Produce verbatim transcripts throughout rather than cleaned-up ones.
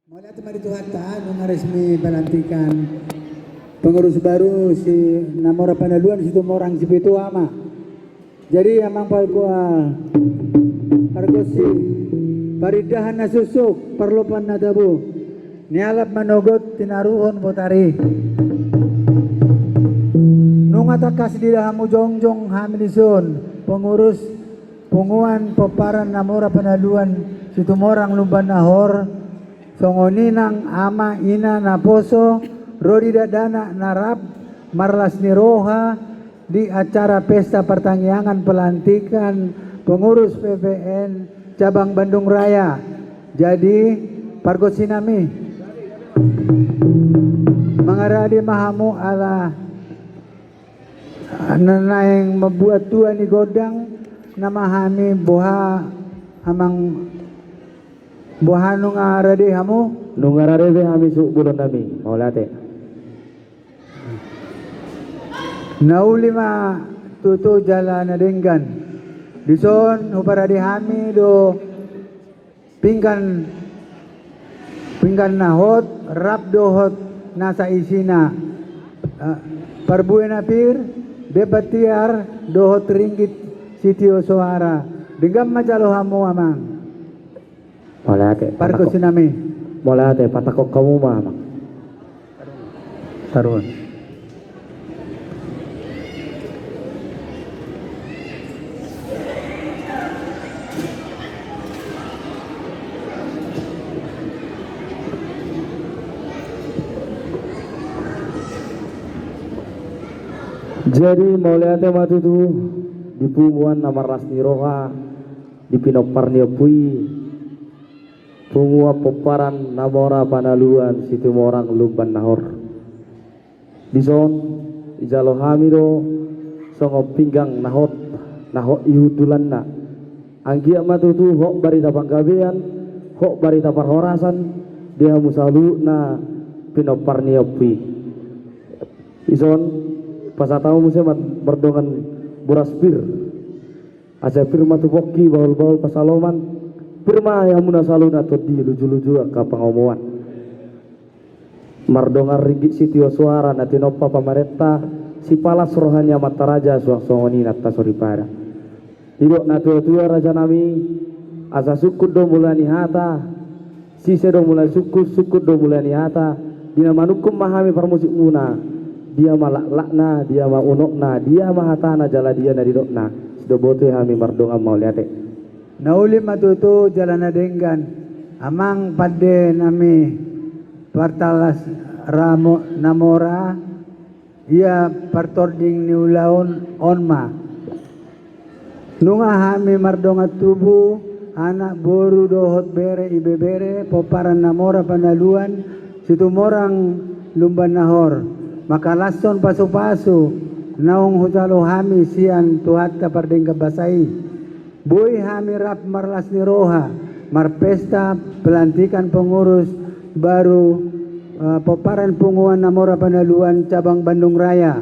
Mauliate ma di Tuhanta, nunga resmi pelantikan pengurus baru si Namora Panaluan Situmorang Sipitu Ama. Jadi amang pargua, pargonsi, parindahan na suksuk, parlompan na tabo, nialap manogot tinaruhon botari. Nunga tangkas diida hamu jongjong hami dison, pengurus punguan pomparan Namora Panaluan Situmorang Lumban Nahor, songon i nang ama ina naposo ro di dakdanak na rap marlas ni roha di acara pesta partangiangan pelantikan pengurus P P N cabang Bandung Raya. Jadi pargonsi nami, mangarade ma hamu ala na naeng mambuat tua ni gondang nama hami, boha amang, boha nunga rade hamu? Nunga rade be hami suhut bolon nami, mauliate. Na uli ma tutu jala na denggan. Dison huparade hami do pinggan, pinggan na hot rap dohot nasa isina, eh, parbue na pir, demban tiar dohot ringgit sitio soara. Denggan ma jalo hamu amang. Mauliate, pargonsi nami. Mauliate, patangkok hamu ma amang. Taruan. Jadi mauliate ma tutu di punguan na marlas ni roha di pinompar ni ompu i, punguan pomparan Namora Panaluan Situmorang Lumban Nahor. Dison dijalo hami do songon pinggan na hot, na hot ihundulanna. Anggiat ma tutu hot barita panggabean, hot barita parhorasan di hamu saluhutna pinompar ni ompu i. Dison pasahat hamu muse ma mardongan boras pir. Asa pir ma tu pongki bahul-bahul pansalongan, pir ma hamuna saluhutna tondi, luju-luju angka pangomoan. Mardongan ringgit sitio soara na tinompa pamarenta, sipalas roha ni amanta raja suang songon i inanta soripada. Didok natua-tua raja nami, asa sungkun do mula ni hata, sise do mula ni sungkun, sungkun do mula ni hata, di na manungkun ma hami parmusikmuna, dia ma laklakna, dia ma unokna, dia ma hatana jala dia na nidokna, sai do boto i hami mardongan mauliate. Na uli ma tutu jala na denggan, amang pande nami partallas ramo Namora, ia partording ni ulaon on ma. Nunga hami mardongan tubu, anak boru dohot bere ibebere pomparan Namora Panaluan Situmorang Lumban Nahor, mangkalashon pasu-pasu naung hujalo hami sian Tuhanta pardenggan basa i. Boi hami rap marlas ni roha marpesta pelantikan pengurus baru, eh, pomparan punguan Namora Panaluan cabang Bandung Raya.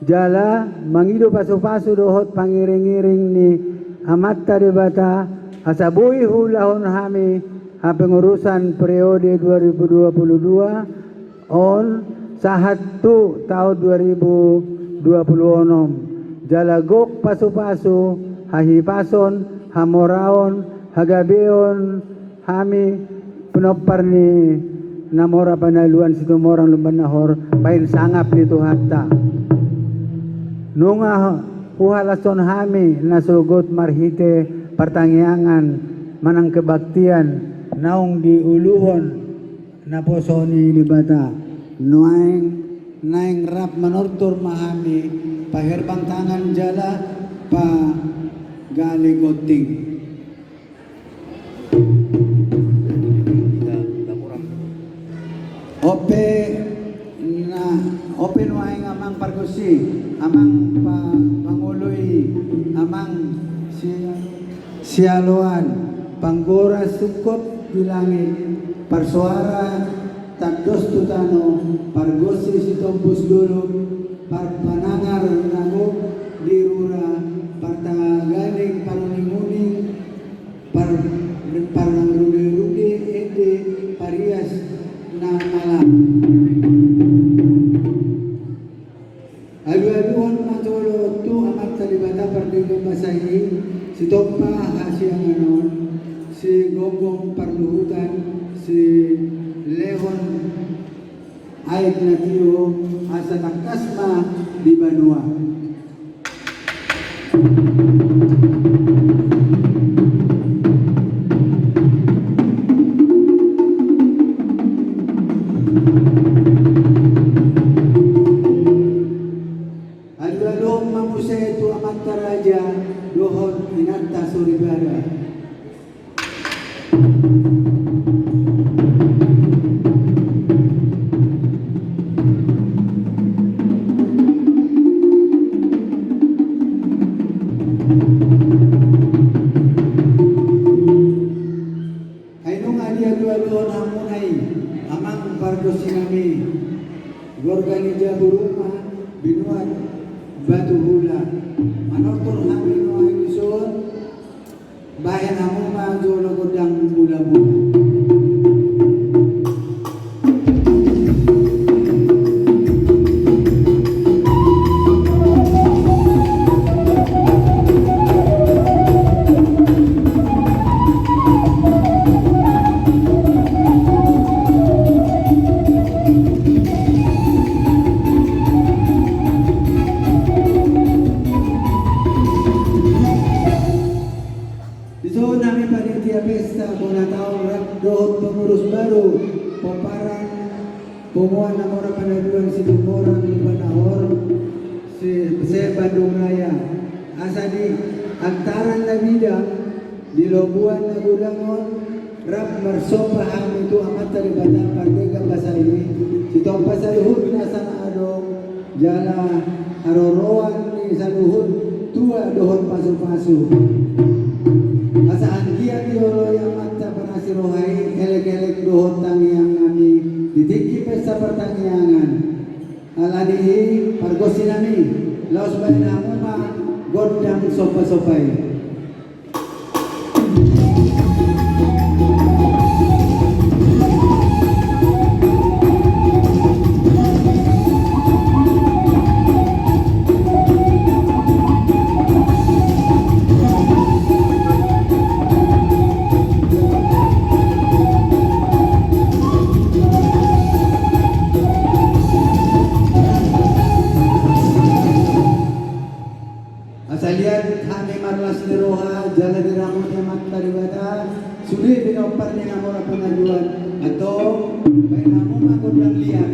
Jala mangido pasu-pasu dohot pangiring-iring ni Amanta Debata, asa boi huulahon hami hapengurusan periode dua ribu dua puluh dua on sahat tu taon dua ribu dua puluh onom. Jala gok pasu-pasu, hahipason, hamoraon, hagabeon, hami pinompar ni Namora Panaluan Situmorang Lumban Nahor bahen sangap ni Tuhanta. Nunga huhalashon hami na sogot marhite partangiangan manang kebaktian naung diuluhon naposo ni Debata. Nuaeng naeng rap manortor ma hami paherbang tangan jala pagale gonting. Onpe na, onpe nuaeng amang pargonsi, amang pa-, pangoloi, amang si-, sialoan, panggora sungkot di langit, parsoara tandos tu tano, pargonsi sitombus dolok, parpanangar na gok di rura, partaganing paruning-uning, par-, parrunde-runde ende, paria Aek na tio asa tangkas ma di banua. Alualuhon ma muse tu amanta raja dohot inanta soripada. Ai nunga dialualuhon hamuna i, amang pargonsi nami, gorga ni jabu ruma, binuat batu hula, manortor hami nuaeng dison, bahen hamu ma jolo gondang mula-mula. Dison hami panitia pesta bona taon rap dohot pengurus baru pomparan Punguan Namora Panaduan Situmorang Lumban Nahor se-, se-Bandung Raya. Asa di antaran na bidang di lobuan na godang on rap marsomba hami tu Amanta Debata pardenggan basa i, sitompa saluhutna sanga adong jala haroroan ni saluhut tua dohot pasu-pasu. Asa anggiat dioloi Amanta panasi roha i elek-elek dohot tangiang nami di tingki pesta partangiangan. Alani i pargonsi nami, laos bahen hamu ma gondang somba-somba i. Asa liat hami marlas ni roha jala diramoti Amanta Debata, sude pinompar ni Namora Panaduan, antong bahen hamu ma gondang liat.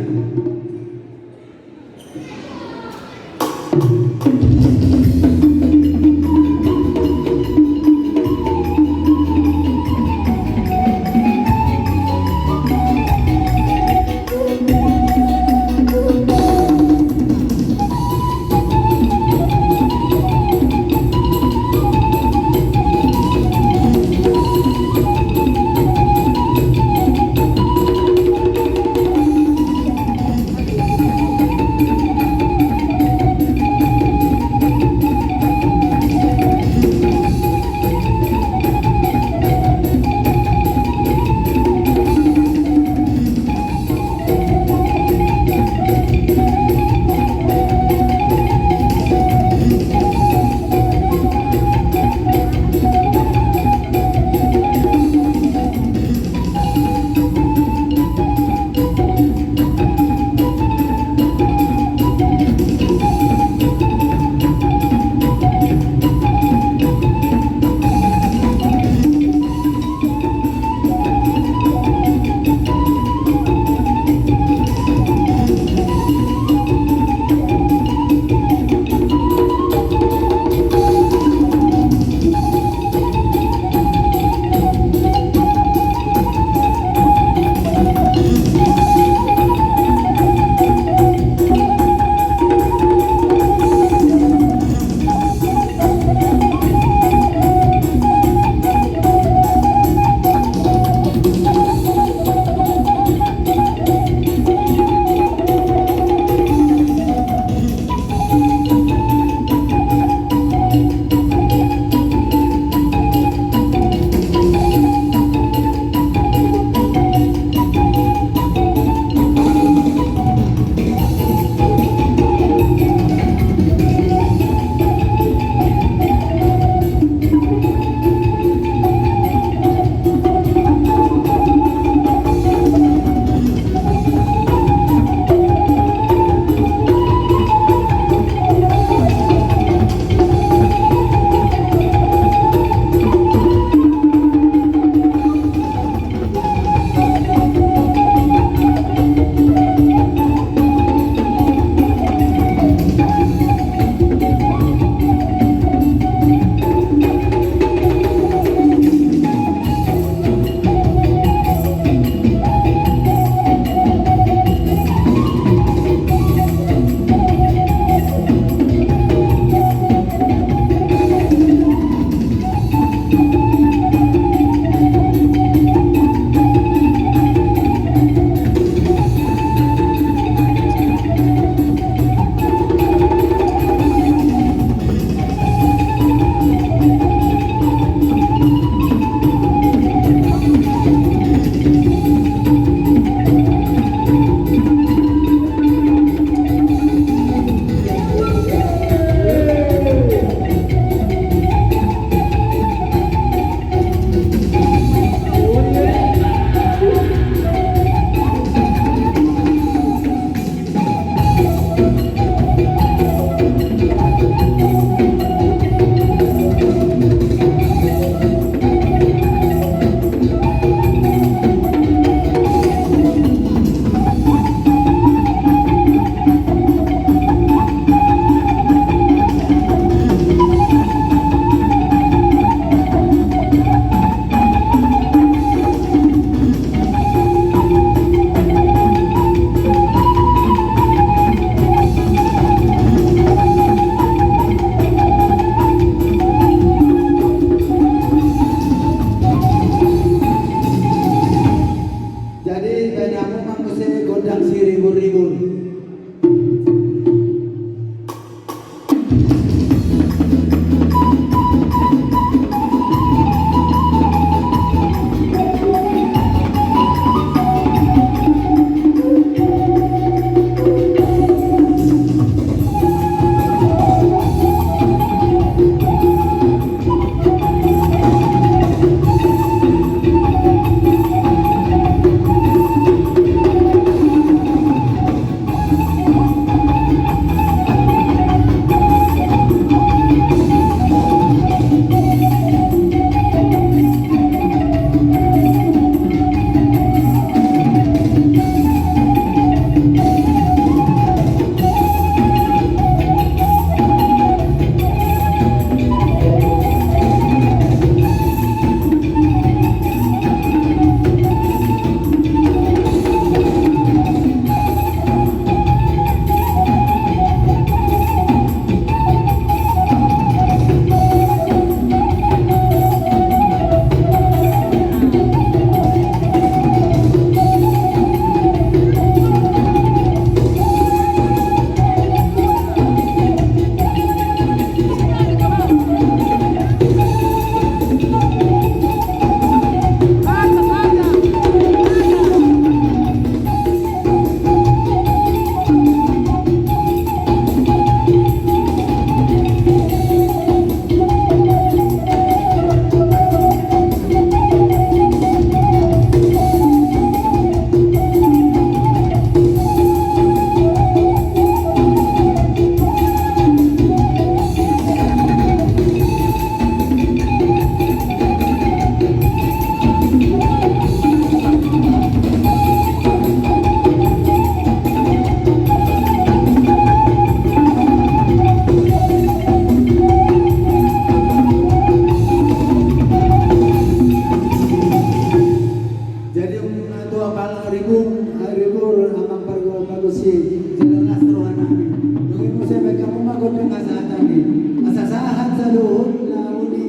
Jala las rohanami. Dung i muse baen hamu ma gondang hasahatan i. Asa sahat saluhut na uli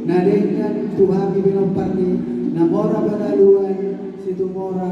na denggan tu hami pinompar ni na mora pangalaoan Situmorang.